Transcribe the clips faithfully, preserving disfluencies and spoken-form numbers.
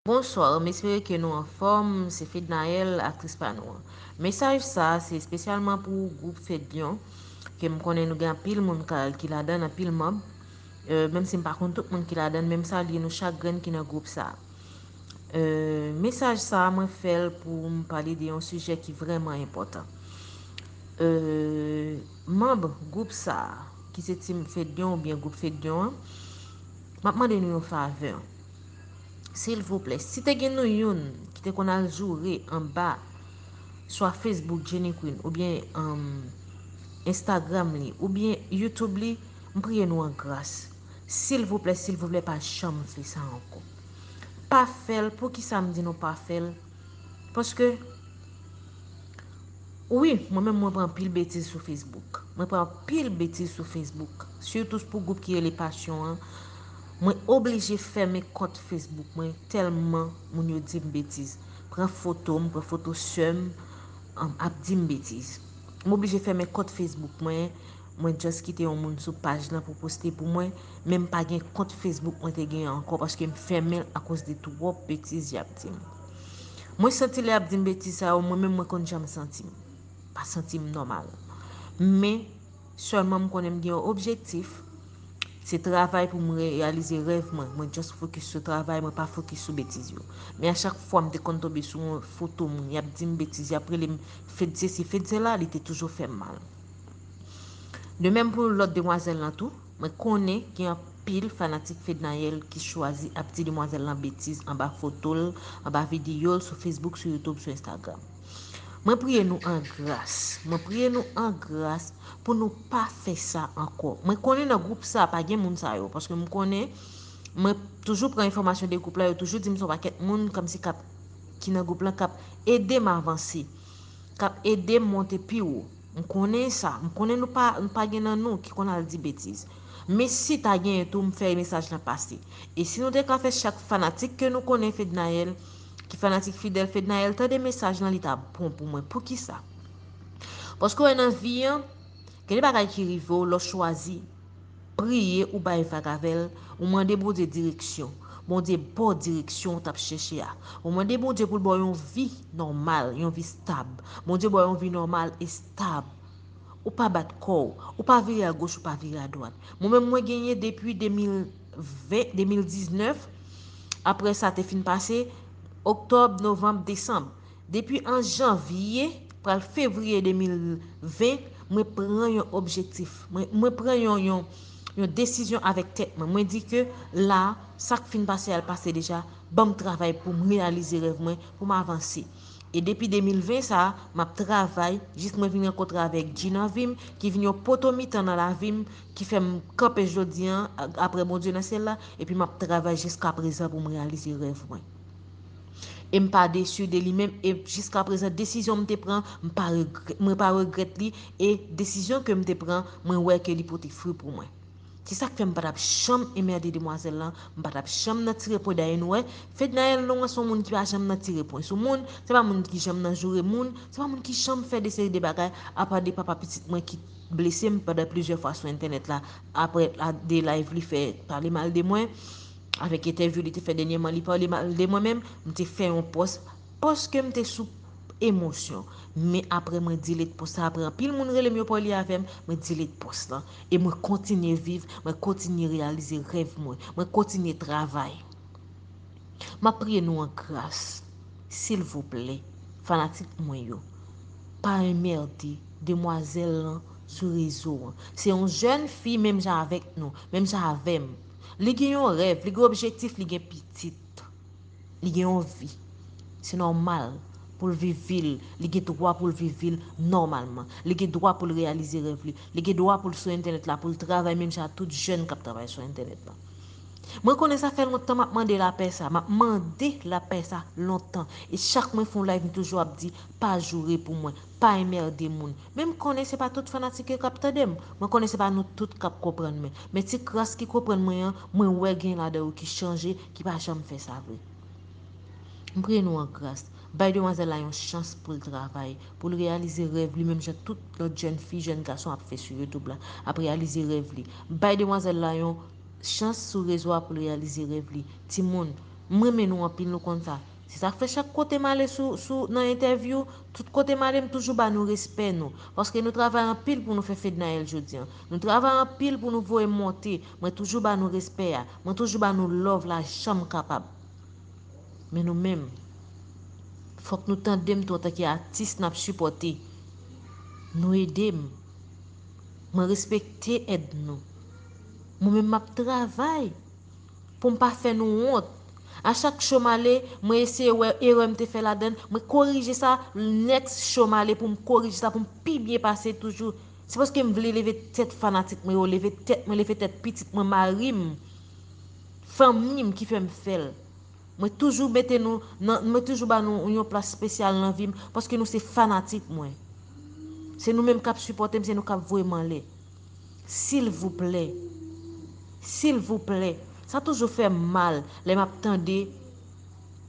Bonswa, m espere ke nou anfòm. Se Fednaelle, aktris pa nou an. Mesaj sa a se espesyalman pou gwoup Fedyon, ke m konnen nou gen anpil moun ka, ki ladan, anpil manm. Euh, menm si m pa konn tout moun ki ladan, men m salye nou chak grenn ki nan gwoup sa a. Euh, mesaj sa a, mwen fè l pou m pale de yon sijè ki vrèman enpòtan. Euh, manm gwoup sa a, ki se Team Fedyon oubyen gwoup Fedyon an, m ap mande nou yon favè. Silvouplè, si te gen nou youn ki te konn al joure anba swa Facebook Jenny Queen oubyen, um, Instagram li oubyen YouTube li, m priye nou an gras. Silvouplè, silvouplè, pa janm fè sa ankò. Pa fè l. Poukisa m di nou pa fè l? Paske, wi, mwen menm mwen pran anpil betiz sou Facebook. Mwen pran anpil betiz sou Facebook. Sitou pou gwoup ki rele Pasyon an. Mwen oblije fèmen kont Facebook mwen tèlman moun yo di m betiz. Pran foto m, pran foto sè m, um, ap di m betiz. M oblije fèmen kont Facebook mwen. Mwen just kite yon moun sou paj lan pou poste pou mwen, men m pa gen kont Facebook mwen te genyen ankò paske m fèmen l akoz de twòp betiz y ap di m. Mwen santi lè y ap di m betiz sa yo, mwen menm mwen konn jan m santi m. Pa santi m nòmal. Men, sèlman m konnen m gen yon objektif, se travay pou m reyalize rèv mwen. Mwen just fokis sou travay, mwen pa fokis sou betiz yo. Men a chak fwa m te konn tonbe sou yon foto moun, y ap di m betiz, y ap rele m Fed sesi, Fed sela, li te toujou fè m mal. De menm pou lòt demwazèl lan tou, mwen konnen gen anpil fanatik Fednaelle ki chwazi ap di demwazèl lan betiz anba foto l, anba videyo l, sou Facebook, sou YouTube, sou Instagram. Mwen priye nou an gras. Mwen priye nou an gras pou nou pa fè sa ankò. Mwen konnen nan gwoup sa, pa gen moun sa yo, paske m konnen, mwen toujou pran enfòmasyon de gwoup la, yo toujou di m se yon pakèt moun kòmsi k ap, ki nan gwoup lan k ap ede m avanse, k ap ede m monte pi wo. M konnen sa. M konnen nou pa, nou pa gen nan nou ki konn al di betiz. Men si ta genyen tou, m fè mesaj lan pase. E si nou te ka fè chak fanatik ke nou konnen Fednaelle, ki fanatik fidèl Fednaelle, tande mesaj lan, li ta bon pou mwen. Poukisa? Paske w wè nan vi an, gen de bagay ki rive w lè w chwazi priye, ou bay vag avè l, ou mande Bondye direksyon. Bondye ba w direksyon w t ap chèche a. Ou mande Bondye pou l ba w yon vi nòmal, yon vi stab. Bondye ba w yon vi nòmal e stab. Ou pa bat kò w, ou pa vire agoch, ou pa vire adwat. Mwen menm, mwen genyen depi de mil ven, de mil diznèf. Apre sa te fin pase, oktòb, novanm, desanm. Depi an janvye, pral fevriye de mil ven, mwen pran yon objektif. Mwen, mwen pran yon, yon, yon desizyon avèk tèt mwen. Mwen di ke la, sa k fin pase a, l pase deja, ban m travay pou m reyalize rèv mwen, pou m avanse. E depi de mil ven sa a, m ap travay, jis mwen vin rankontre avèk Dji nan vi m, ki vin yon poto mitan nan lavi m, ki fè m kanpe jodi an, a-, apre Bondye nan syèl la, epi m ap travay jiska prezan pou m reyalize rèv mwen. E m pa desi de li menm, e jiska prezan, desizyon m te pran, m pa regrè-, mwen pa regrèt li, e desizyon ke m te pran, mwen wè ke li pote fwi pou mwen. Se sa k fè m pa t ap janm enmède demwazèl lan, m pa t ap janm nan tire pwen dèyè nou wè. Fednaelle, nou wè, se yon moun ki pa janm nan tire pwen sou moun, se pa moun ki janm nan joure moun, se pa moun ki janm fè de seri de bagay, apa de papa pitit mwen ki blese m pandan plizyè fwa sou entènèt la, apre la, de live li fè pale mal de mwen, avèk entèvyou li te fè dènyèman, li pale mal de mwen menm, m te fè yon pòs, paske m te sou emosyon. Men apre mwen delete pòs la, apre anpil moun rele m, yo pale avè m, mwen delete pòs lan. E mwen kontinye viv, mwen kontinye reyalize rèv mwen, mwen kontinye travay. M ap priye nou an gras, silvouplè, fanatik mwen yo, pa enmède demwazèl lan sou rezo an. Se yon jèn fi menm jan avèk nou, menm jan avè m. Li gen yon rèv, li gen objektif, li gen pitit. Li gen yon vi. Se nòmal pou l viv vi l. Li gen dwa pou l viv vi l nòmalman. Li gen dwa pou l reyalize rèv li. Li gen dwa pou l sou entènèt la, pou l travay menm jan ak tout jèn k ap travay sou entènèt la. Mwen konnen sa fè lontan m ap mande lapè sa. M ap mande lapè sa lontan. E chak mwen fè yon live, m toujou ap di, pa joure pou mwen. Pa enmède moun. Men m konnen se pa tout fanatik yo k ap tande m. Mwen konnen se pa nou tout k ap konprann mwen. Men ti kras ki konprann mwen an, mwen wè gen ladan yo ki chanje, ki pa janm fè sa vre. M priye nou an gras. Bay demwazèl la yon chans pou l travay, pou l reyalize rèv li, menm jan tout lòt jèn fi, jèn gason ap fè sou YouTube la, ap reyalize rèv li. Bay demwazèl la yon chans sou rezo a pou l reyalize rèv li. Timoun, M renmen nou anpil, nou konn sa. Se sa k fè chak kote m ale sou, sou, nan entèvyou, tout kote m ale, m toujou ba nou respè nou. Paske nou travay anpil pou nou fè Fednaelle jodi a. Nou travay anpil pou nou voye monte. Mwen toujou ba nou respè a. Mwen toujou ba nou love la jan m kapab. Men nou menm, fòk nou tande m tou antanke atis n ap sipòte. Nou ede m. Mwen respekte èd nou. Mwen menm m ap travay pou m pa fè nou wont. A chak show m ale, mwen eseye wè erè m te fè ladan l, mwen korije sa, next show m ale pou m korije sa, pou m pi byen pase toujou. Se paske m vle leve tèt fanatik mwen yo, leve tèt mwen, leve tèt pitit mwen, mari m, fanmi m ki fè m fè l. Mwen toujou mete nou nan, mwen toujou ba nou yon plas espesyal nan vi m, paske nou se fanatik mwen. Se nou menm k ap sipòte m, se nou k ap voye m anlè. Silvouplè. Silvouplè. Sa toujou fè m mal lè m ap tande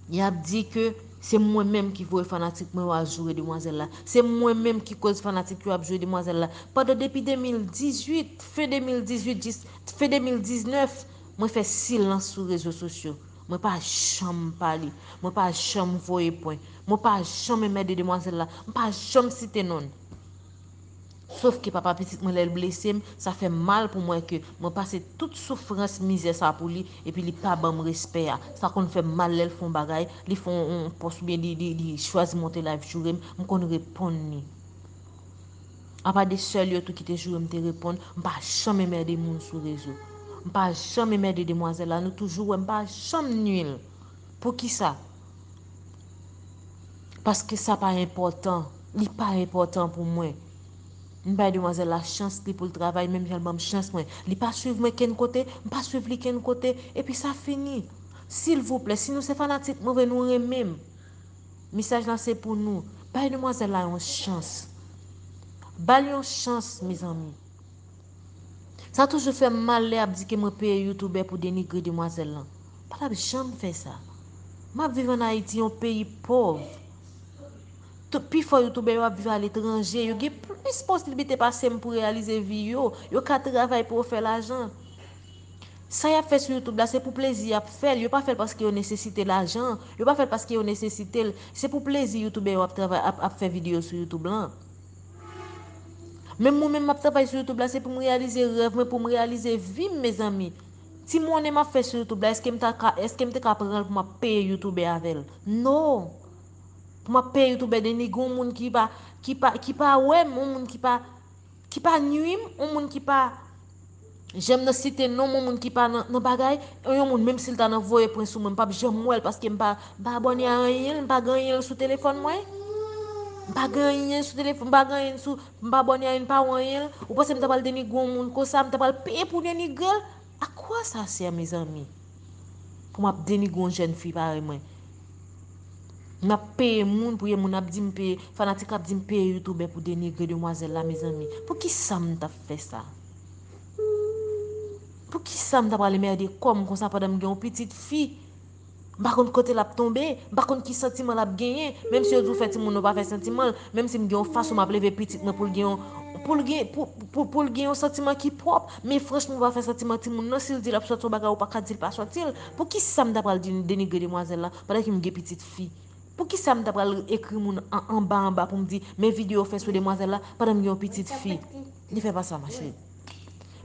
y ap di ke se mwen menm ki voye fanatik mwen yo al joure demwazèl la. Se mwen menm ki koz fanatik yo ap joure demwazèl la. Pandan depi de mil dizuit, fen de mil dizuit jis fen de mil diznèf, mwen fè silans sou rezo sosyo. Mwen pa janm pale. Mwen pa janm voye pwen. Mwen pa janm enmède demwazèl la. Mwen pa janm site non l. Sof ke papa pitit mwen, lè l blese m, sa fè m mal pou mwen ke mwen pase tout soufrans, mizè sa pou li, epi li pa ban m respè a. Sa konn fè m mal lè l fè yon bagay, li fè yon, yon pòs oubyen li, li, li chwazi monte live joure m, m konn reponn li. Apa de sè l yo tou ki te joure m te reponn, m pa janm enmède moun sou rezo. M pa janm enmède demwazèl la, nou toujou wè m pa janm nui l. Poukisa? Paske sa pa enpòtan. Li pa enpòtan pou mwen. M bay demwazèl la chans li pou l travay menm jan l ban m chans mwen. Li pa swiv mwen kenn kote, m pa swiv li kenn kote, epi sa fini. Silvouplè, si nou se fanatik mwen vre, nou renmen m. Mesaj la se pou nou. Bay demwazèl la yon chans. Ba l yon chans, mezanmi. Sa toujou fè m mal lè y ap di ke mwen peye youtubè pou denigre demwazèl lan. Pa t ap janm fè sa. M ap viv ann Ayiti, yon peyi pòv. Tout, pifò youtubè yo ap viv aletranje, yo gen plis posiblite pase m pou reyalize vi yo. Yo ka travay pou yo fè lajan. Sa y ap fè sou YouTube la, se pou plezi y ap fè l. Yo pa fè l paske yo nesesite lajan. Yo pa fè l paske yo nesesite l. Se pou plezi youtubè yo ap travay, ap, ap fè videyo sou YouTube lan. Menm mwen menm m ap travay sou YouTube la, se pou m reyalize rèv mwen, pou m reyalize vi m, mezanmi. Ti monnen m ap fè sou YouTube la, èske m ta ka, èske m te ka pran l pou m ap peye youtubè avè l? No! Pou m ap peye youtubè denigre yon moun ki pa, ki pa, ki pa wè m, yon moun ki pa, ki pa nui m, yon moun ki pa janm nan site non m, yon moun ki pa nan, nan bagay, yon moun menm si l ta nan voye pwen sou mwen, m p ap janm wè l paske m pa, m pa abòne a anyen l, m pa gen anyen l sou telefòn mwen. M pa gen anyen sou telefòn, m pa gen anyen sou, m pa abòne a anyen l, m pa wè anyen l. Ou panse m ta pral denigre yon moun konsa, m ta pral peye pou denigre l? A quoi ça sert, mezanmi? Pou m ap denigre yon jèn fi parèy mwen. M ap peye moun pou yon moun ap di m peye, fanatik ap di m peye youtubè pou denigre demwazèl la, mezanmi. Poukisa m t ap fè sa? Poukisa m t ap ale mède kò m konsa pandan m gen yon pitit fi? M pa konn kote l ap tonbe, m pa konn ki santiman l ap genyen. Menm si yo di w fè timoun ou pa fè santiman l, menm si m gen yon fason m ap leve pitit mwen pou l gen yon, pou l gen, pou, pou, pou l gen yon santiman ki pwòp. Men franchman, ou pa fè santiman timoun nan, si l di l ap sòti yon bagay, ou pa ka di l pa sòti l. Poukisa m ta pral di, denigre demwazèl la pandan ke m gen pitit fi? Poukisa m ta pral ekri moun an, anba anba pou m di, men videyo w fè sou demwazèl la pandan m gen yon pitit fi? Li fè pa sa, ma chérie.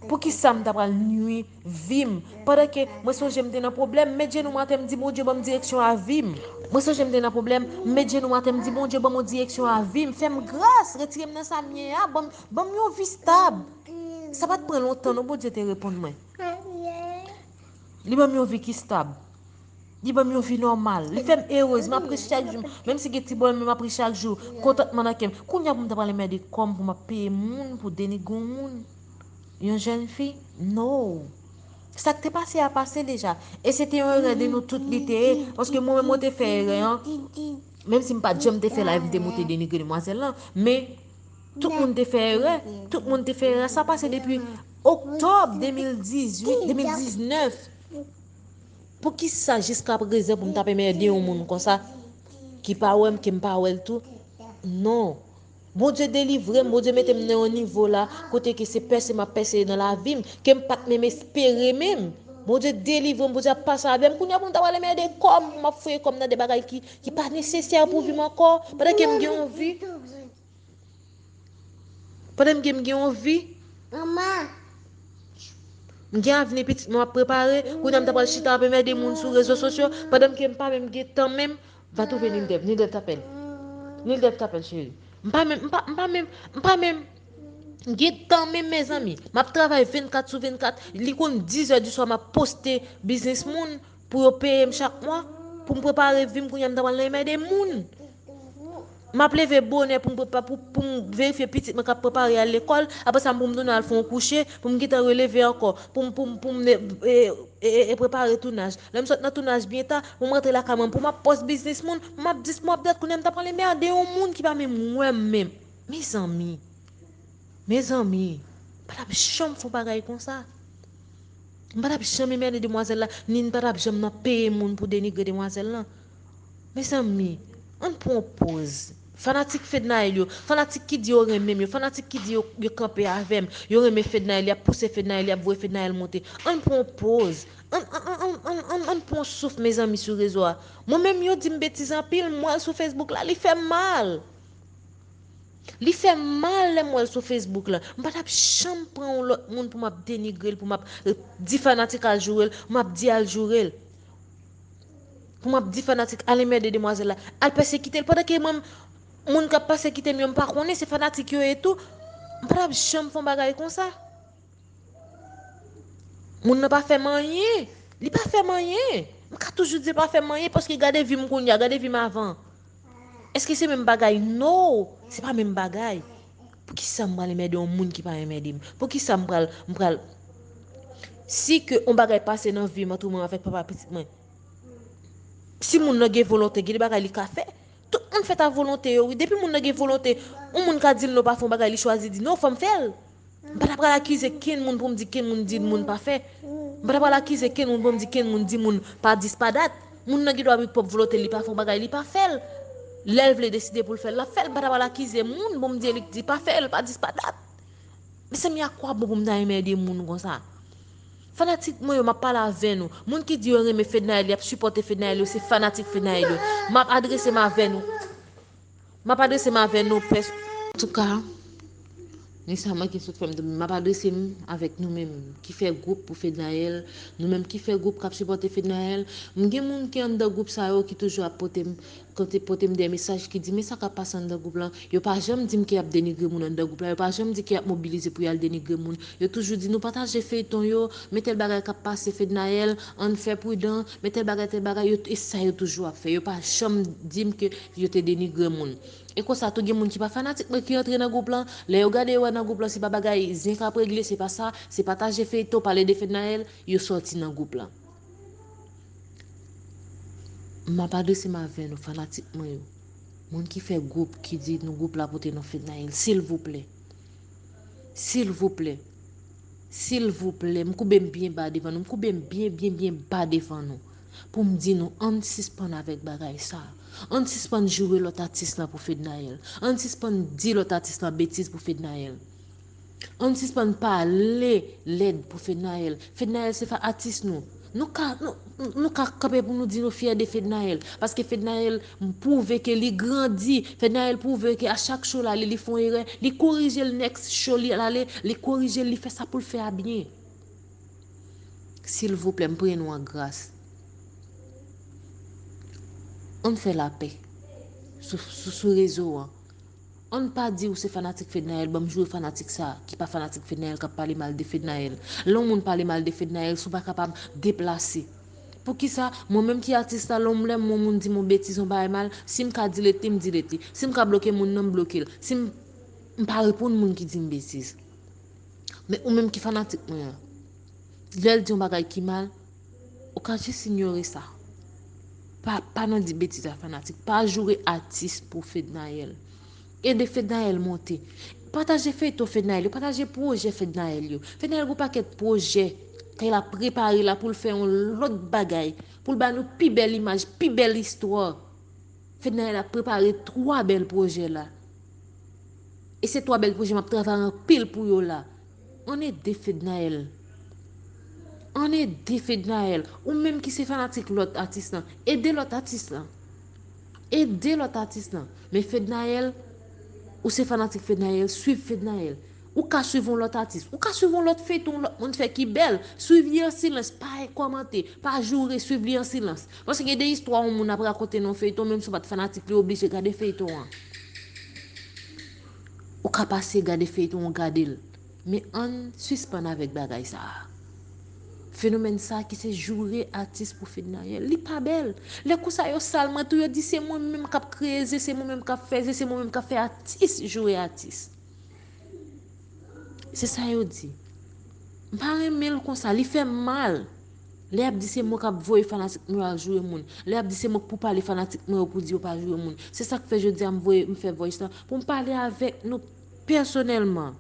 Poukisa m ta pral nui vi m? Pandan ke mwen sonje m te nan pwoblèm, m met jenou m atè, m di, Bondye, ban m direksyon a vi m. Mwen sonje m te nan pwoblèm, m met jenou m atè, m di, Bondye, ban m yon direksyon a vi m. Fè m gras, retire m nan sa m ye a, ban m, ban m yon vi stab. Sa pa t pran lontan non Bondye te reponn mwen. Li ban m yon vi ki stab. Li ban m yon vi nòmal. Li fè m erez. M ap ri chak jou. Menm si gen ti pwoblèm, men m ap ri chak jou. Kontantman nan kè m. Kounye a pou m ta pral mède kò m pou m ap peye moun pou denigre yon moun. Yon jèn fi? No. Sa k te pase a pase deja. E se te yon erè de nou tout li te ye. Paske mwen menm mwen te fè erè an. Menm si m pa t janm te fè live, m te monte denigre demwazèl lan. Men, tout moun te fè erè. Tout moun te fè erè. Sa pase depi oktòb de mil dizuit, de mil diznèf. Poukisa jiska prezan pou m t ap enmède yon moun konsa ki pa wè m, ke m pa wè l tou? Non. Bondye delivre m, Bondye mete m nan yon nivo la, kote ke se pèse m ap pèse nan lavi m, ke m pa t menm espere menm. Bondye delivre m, Bondye ap pase avè m. Kounye a pou m ta pral anmède kò m, pou m ap foye kò m nan de bagay ki, ki pa nesesè pou vi m ankò. Pandan ke m gen yon vi, pandan ke m gen yon vi, m gen avni pitit mwen ap prepare. Kounye a m ta pral chita ap anmède moun sou rezo sosyo, pandan ke m pa menm gen tan menm. Va twouve Nildev, Nildev t apèl. Nildev t apèl, cheri. M pa menm, m pa, m pa menm, m pa menm gen tan menm, mezanmi. M ap travay vennkat sou vennkat. Li konn diz è di swa m ap poste biznis moun pou yo peye m chak mwa. Pou m prepare vi m, kounye a m ta pral nan men de moun. M ap leve bonè pou m prepa-, pou, pou m verifye pitit mwen k ap prepare al lekòl. Apre sa, pou m tounen al fè yon kouche, pou m gentan releve ankò. Pou m, pou m, pou m, e, e, e, e prepare tounaj. Lè m sot nan tounaj byen ta, pou m rantre lakay mwen, pou m ap pòs biznis moun, m ap dis, m ap dat kounye a m ta pral anmède yon moun ki pa menm wè m menm. Mezanmi, mezanmi, m pa t ap janm fè yon bagay konsa. M pa t ap janm anmède demwazèl la, ni m pa t ap janm nan peye moun pou denigre demwazèl lan. Mezanmi, ann pran yon pòz. Fanatik Fednaelle yo, fanatik ki di yo renmen m yo, fanatik ki di yo, yo kanpe avè m, yo renmen Fednaelle, y ap pouse Fednaelle, y ap voye Fednaelle monte. Ann pran yon pòz. Ann, ann, ann pran yon souf, mezanmi, sou rezo a. Mwen menm, yo di m betiz anpil, m wè l sou Facebook la, li fè m mal. Li fè m mal lè m wè l sou Facebook la. M pa t ap janm pran yon lòt moun pou m ap denigre l, pou m ap, eh, di fanatik al joure l, m ap di al joure l. Pou m ap di fanatik al anmède demwazèl la, al pèsekite l. Pandan ke mwen, moun k ap pèsekite m yo, m pa konnen, se fanatik yo ye tou. M pa t ap janm fè yon bagay konsa. Moun nan pa fè m anyen. Li pa fè m anyen. M ka toujou di l pa fè m anyen, paske gade vi m kounye a, gade vi m avan. Èske se menm bagay? No, se pa menm bagay. Poukisa m pral anmède yon moun ki pa anmède m? Poukisa m pral, m pral, si ke yon bagay pase nan vi m, antouman avèk papa pitit mwen, si moun nan gen volonte, gen de bagay li ka fè. Tout moun fèt a volonte yo, wi. Depi moun nan gen volonte, yon moun ka di l non, pa fè yon bagay, li chwazi di non, fò m fè l. M pa ta pral akize kenn moun pou m di kenn moun di moun pa fè. M pa ta pral akize kenn moun pou m di kenn moun di moun pa dis pa dat. Moun nan gen dwa avèk pwòp volonte li pa fè yon bagay, li pa fè l. Lè l vle deside pou l fè l, l ap fè l. M pa ta pral akize moun pou m di li di pa fè l, pa dis pa dat. Mezanmi, a kwa bon pou m ta anmède moun konsa? Fanatik mwen yo, m ap pale avè nou. Moun ki di yo renmen Fednaelle, y ap sipòte Fednaelle yo, se fanatik Fednaelle yo. M ap adrese m avè nou. M ap adrese m avè nou pès-, antouka, ni sa mwen ki sot fè m tonbe. M ap adrese m avèk nou menm ki fè gwoup pou Fednaelle, nou menm ki fè gwoup k ap sipòte Fednaelle. M gen moun ki anndan gwoup sa yo ki toujou ap pote m, pote, pote m de mesaj ki di, men sa k ap pase anndan gwoup lan. Yo pa janm di m ke y ap denigre moun anndan gwoup la. Yo pa janm di ke y ap mobilize pou y al denigre moun. Yo toujou di nou pataje feyton yo, men tèl bagay k ap pase Fednaelle, ann fè pridan, men tèl bagay, tèl bagay, yo, e sa yo toujou ap fè. Yo pa janm di m ke yo te denigre moun. E konsa tou gen moun ki pa fanatik mwen ki antre nan gwoup lan. Lè yo gade yo wè nan gwoup lan, se pa bagay zen k ap regle, se pa sa, se pataje feyton, pale de Fednaelle, yo sòti nan gwoup lan. M ap adrese m avè nou, fanatik mwen yo. Moun ki fè gwoup, ki di nou gwoup la pote non Fednaelle, silvouplè. Silvouplè. Silvouplè, m koube m byen ba devan nou, m koube m byen, byen, byen ba devan nou. Pou m di nou, ann sispann avèk bagay sa. Ann sispann joure lòt atis lan pou Fednaelle. Ann sispann di lòt atis lan betiz pou Fednaelle. Ann sispann pale lèd pou Fednaelle. Fednaelle se fa-, atis nou. Nou ka, nou, nou ka kanpe pou nou di nou fyè de Fednaelle. Paske Fednaelle pwouve ke li grandi. Fednaelle pwouve ke a chak show l ale, li fè yon erè, li korije l, next show li ale, li korije l, li fè sa pou l fè a byen. Silvouplè, m priye nou an gras. Ann fè lapè sou, sou, sou rezo an. Ann pa di ou se fanatik Fednaelle, ban m joure fanatik sa ki pa fanatik Fednaelle k ap pale mal de Fednaelle. Lè yon moun pale mal de Fednaelle, si w pa kapab deplase. Poukisa mwen menm ki atis la, lè yon, lè yon moun di m yon betiz, yon bagay mal, si m ka delete li, m delete li. Si m ka bloke moun nan, m bloke l. Si m, m pa reponn moun ki di m betiz. Men ou menm ki fanatik mwen an, lè l di yon bagay ki mal, ou ka jis inyore sa. Pa, pa nan di betiz a fanatik. Pa joure atis pou Fednaelle. Ede Fednaelle monte. Pataje feyton Fednaelle yo, pataje pwojè Fednaelle yo. Fednaelle gen yon pakèt pwojè ke l ap prepare la pou l fè yon lòt bagay, pou l ba nou pi bèl imaj, pi bèl istwa. Fednaelle ap prepare twa bèl pwojè la. E se twa bèl pwojè m ap travay anpil pou yo la. Ann ede Fednaelle. Ann ede Fednaelle. Ou menm ki se fanatik lòt atis lan, ede lòt atis lan. Ede lòt atis lan. Men Fednaelle, ou se fanatik Fednaelle, swiv Fednaelle. Ou ka swiv yon lòt atis. Ou ka swiv yon lòt feyton yon lòt moun fè ki bèl. Swiv li an silans. Pa kòmante. Pa joure. Swiv li an silans. Paske gen de istwa yon moun ap rakonte nan feyton, menm si w pa t fanatik li, w oblije gade feyton an. Ou ka pase gade feyton an, gade l. Men ann sispann avèk bagay sa a. Fenomèn sa a ki se joure atis pou Fednaelle, li pa bèl. Lè konsa yo sal mwen tou, yo di se mwen menm k ap kreye zen, se mwen menm k ap fè zen, se mwen menm k ap fè atis joure atis. Se sa yo di. M pa renmen l konsa, li fè m mal. Lè y ap di se mwen k ap voye fanatik mwen yo al joure moun. Lè y ap di se mwen k pou pale fanatik mwen yo pou di yo pa joure moun. Se sa k fè jodi a m voye, m fè voice la pou m pale avèk nou pèsonèlman.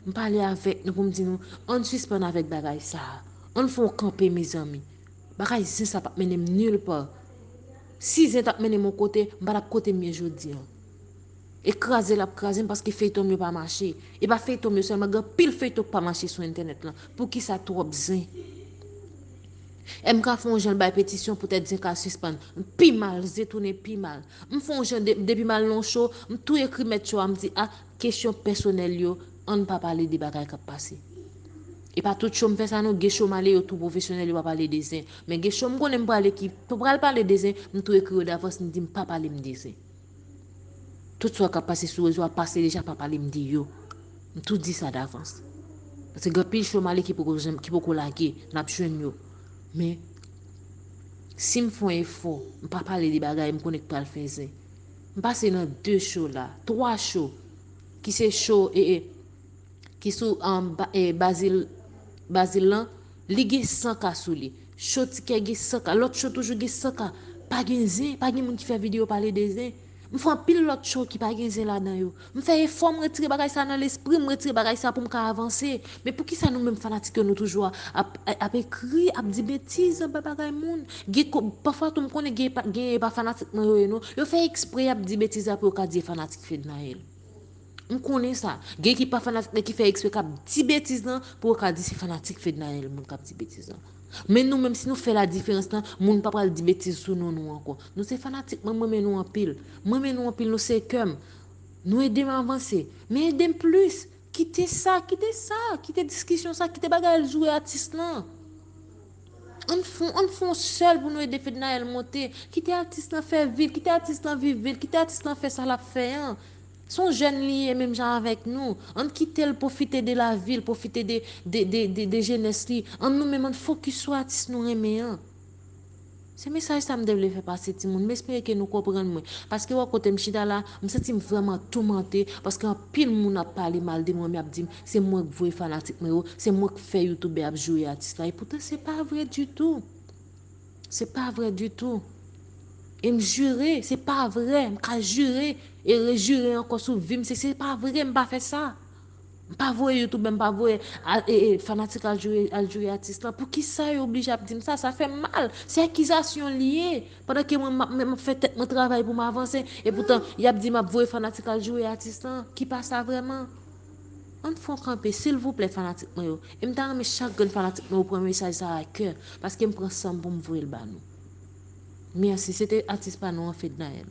M pale avèk nou pou m di nou, ann sispann avèk bagay sa a. Ann fè yon kanpe, mezanmi. Bagay zen sa p ap mennen m nil pa. Si zen t ap mennen m yon kote, m pa t ap kote m ye jodi a. E kraze l ap kraze m paske feyton m yo pa mache. E pa feyton m yo sèlman, gen anpil feyton k pa mache sou entènèt lan. Poukisa twòp zen? M ka fè yon jan bay petisyon poutèt zen ka sispann. Pi mal, zen tounen pi mal. M fè yon jan de, depi m al nan yon show, m tou ekri mèt show a, m di, a, kesyon pèsonèl yo, ann pa pale de bagay k ap pase. E pa tout show m fè sa non, gen show m ale yo tou pwofesyonèl, yo pa pale de zen. Men gen show m konnen m prale ki pral pale de zen, m tou ekri yo davans, m di m pa pale m de zen. Tout sa k ap pase sou rezo a pase deja, pa pale m de yo. M tou di sa davans. Paske gen anpil show m ale ki poko janm, ki poko lage, n ap jwenn yo. Men, si m fè yon efò, m pa pale de bagay m konnen k pral fè zen. M pase nan de show la, twa show, ki se show, e, e, ki sou, um, ba, e, Bazil, Bazil lan, li gen san K sou li. Show Tikè gen san K, lòt show toujou gen san K. Pa gen zen, pa gen moun ki fè videyo pale de zen. M fè anpil lòt show ki pa gen zen ladan yo. M fè efò, m retire bagay sa nan lespri m, m retire bagay sa pou m ka avanse. Men poukisa nou menm fanatik yo, nou toujou ap, ap, ap ekri, ap di betiz anba bagay moun? Gen ko-, pafwa tou m konnen gen pa, gen e pa fanatik mwen yo ye non. Yo fè eksprè y ap di betiz la pou yo ka di e fanatik Fednaelle. M konnen sa. Gen ki pa fanatik, men ki fè eksprè k ap di betiz lan pou yo ka di se fanatik Fednaelle moun k ap di betiz lan. Men nou menm, si nou fè ladiferans lan, moun pa pral di betiz sou non nou ankò. Nou se fanatik mwen, m renmen nou anpil. M renmen nou anpil, nou se kè m. Nou ede m avanse. Men ede m plis. Kite sa, kite sa. Kite diskisyon sa, kite bagay al joure atis lan. Ann fè, ann fè yon sèl pou nou ede Fednaelle monte. Kite atis lan fè vi l, kite atis lan viv vi l, kite atis lan fè sa l ap fè an. Se yon jèn li ye menm jan avèk nou. Ann kite l pwofite de lavi l, pwofite de, de, de, de, de jenès li. Ann nou menm, ann fokis sou atis nou renmen an. Se mesaj sa m te vle fè pase timoun. M espere ke nou konprann mwen. Paske wè kote m chita la, m santi m vrèman toumante. Paske anpil moun ap pale mal de mwen, men ap di m, se mwen k voye fanatik mwen yo, se mwen k fè youtubè ap joure atis la. E poutan, se pa vre ditou. Se pa vre ditou. E m jire, se pa vre. M ka jire e rejire ankò sou vi m. Se, se pa vre, m pa fè sa. M pa voye youtubè, m pa voye a, e, e, fanatik al joure, al joure atis lan. Poukisa yo oblije ap di m sa? Sa fè m mal. Se akizasyon li ye. Pandan ke mwen, m ap, m ap fè tèt mwen travay pou m avanse. E poutan, y ap di m ap voye fanatik al joure atis lan. Ki pa sa vrèman? Ann fè yon kanpe, silvouplè, fanatik mwen yo. E m ta renmen chak grenn fanatik mwen yo pran mesaj sa a kè. Paske m pran san m pou m voye l ba nou. Mèsi. Se te atis pa nou an, Fednaelle.